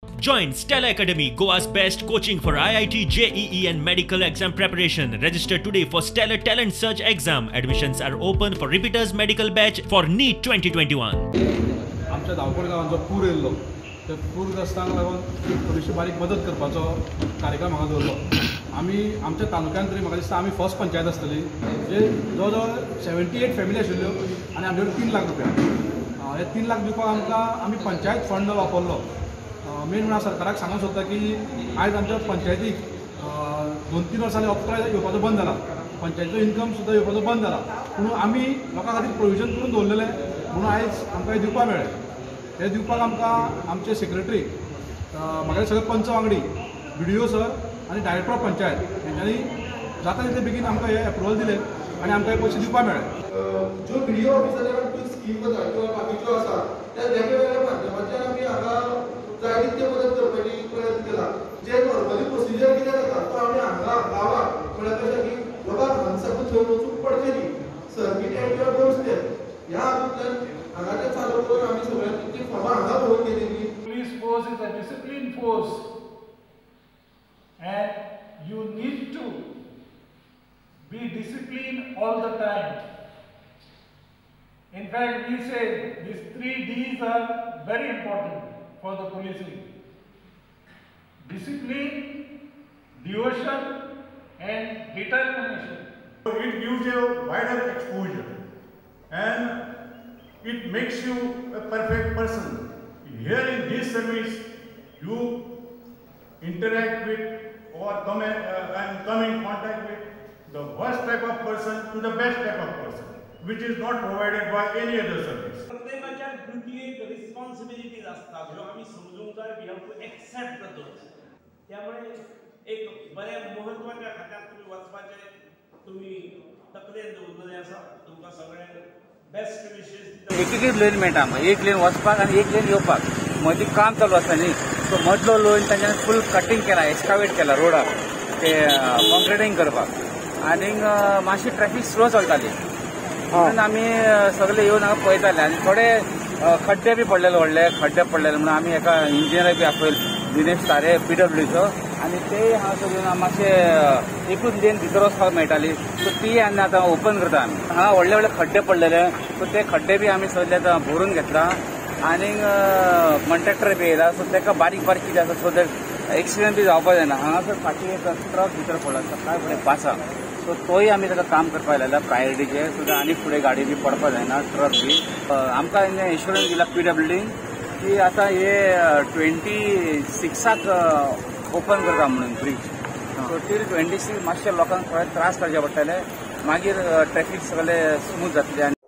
Join Stella Academy, Goa's best coaching for IIT, JEE and medical exam preparation. Register today for Stellar Talent Search exam. Admissions are open for repeaters medical batch for NEET 2021. आमच्या धांवपळ गांवांचो पूर येयल्लो, त्या पूरग्रस्तांक लागून थोडीशी बारीक मदत करपाचो कार्यक्रम हांगा दवरलो. आमी आमच्या तालुक्यांत तरी म्हाका दिसता आमी फर्स्ट पंचायत आसतली, जे जवळ जवळ 78 फॅमिली आशिल्ल्यो आनी आमचे कडेन 3 लाख रुपया, हे 3 लाख दिवपाक आमकां आमी पंचायत फंड वापरलो. मेन म्हणल्यार सरकाराक सांगूंक सोदता की आयज आमच्या पंचायतीक 2-3 वर्सांनी ऑक्ट्रॉय येवपाचो बंद जाला, पंचायतीचो इन्कम सुद्दां येवपाचो बंद जाला, पूण आमी लोकां खातीर प्रोविजन करून दवरलेलें म्हणून आयज आमकां हें दिवपाक मेळ्ळें. हें दिवपाक आमकां आमचे सेक्रेटरी, म्हागे सगळे पंच वांगडी, BDO sir आनी डायरेक्टर ऑफ पंचायत हेंच्यांनी जाता तितले बेगीन आमकां हें एप्रुवल दिलें आनी आमकां हे पयशे दिवपाक मेळ्ळे. ज्यो BDO ऑफिसरान त्यो स्कीम आसा किंवा बाकीच्यो आसा त्या वेगळ्या माध्यमांतल्यान आमी हांगा जाय तितले मदत करपाची प्रयत्न केला. जे नॉर्मली प्रोसिजर कितें जाता तो आमी हांगा गांवांत म्हळ्यार कशें की लोकांक हांगा साकून थंय वचूंक पडचें न्ही, circuit at your door step ह्या हातूंतल्यान हांगा तें चालू करून आमी सगळ्यांनी ती फॉर्मां हांगा भरून घेतिल्ली. Police force is a discipline force and you need to be disciplined all the time. In fact, we say these 3 Ds are very important for the policing: discipline, devotion and determination. It gives a wider exposure and it makes you a perfect person. Here in this service, you interact with or come in contact with the worst type of person to the best type of person, which is not provided by any other service. प्रत्येकाच्या ड्युटीक responsibilities असतात ह्यो आमी समजूंक जाय. We have to accept those. त्यामुळे एक बऱ्या महत्वाच्या खात्यात तुमी वचपाचें तुमी तकलेन दवरलेलें आसा. तुमकां सगळ्यांक बेस्ट विशेस. एक लेन मेळटा आमकां, एक लेन वचपाक आनी एक लेन येवपाक. मदीं काम चालू आसता न्ही, सो मदलो लेन तांच्यानी फूल कटींग केला, एक्सकावेट केला रोडाक, ते कॉन्क्रिटींग करपाक, आनीक मातशी ट्रॅफिक स्लो चलताली म्हणून आमी सगळे येवन हांगा पळयताले. आनी थोडे खड्डे बी पडलेले, व्हडले खड्डे पडलेले म्हणून आमी एका इंजिनियराक बी आपयले, दिनेश तारे PWचो, आनी ते हांगासर येवन मातशे एकूच लेन भितर वचपाक मेळटाली, सो ती आनी आतां ओपन करता आमी. हांगा व्हडले व्हडले खड्डे पडलेले, सो ते खड्डे बी आमी सगळे आतां भरून घेतला. आनीक कॉन्ट्रॅक्टर बी येयला, सो ताका बारीक बारीक कितें आसा सो that accident बी जावपाक जायना. हांगासर फाटीं एक ट्रक भितर पडला सकाळ फुडें 5:00, सो तोय आमी ताका काम करपाक लायला प्रायोरिटीचेर, सो आनी फुडें गाडी बी पडपाक जायना, ट्रक बी. आमकां इन्शुरन्स दिला PWD की आतां हे 26 ओपन करता म्हणून ब्रीज, सो टील 26 मातशे लोकांक थोडे त्रास करचे पडटले, मागीर ट्रॅफिक सगळे स्मूथ जातले.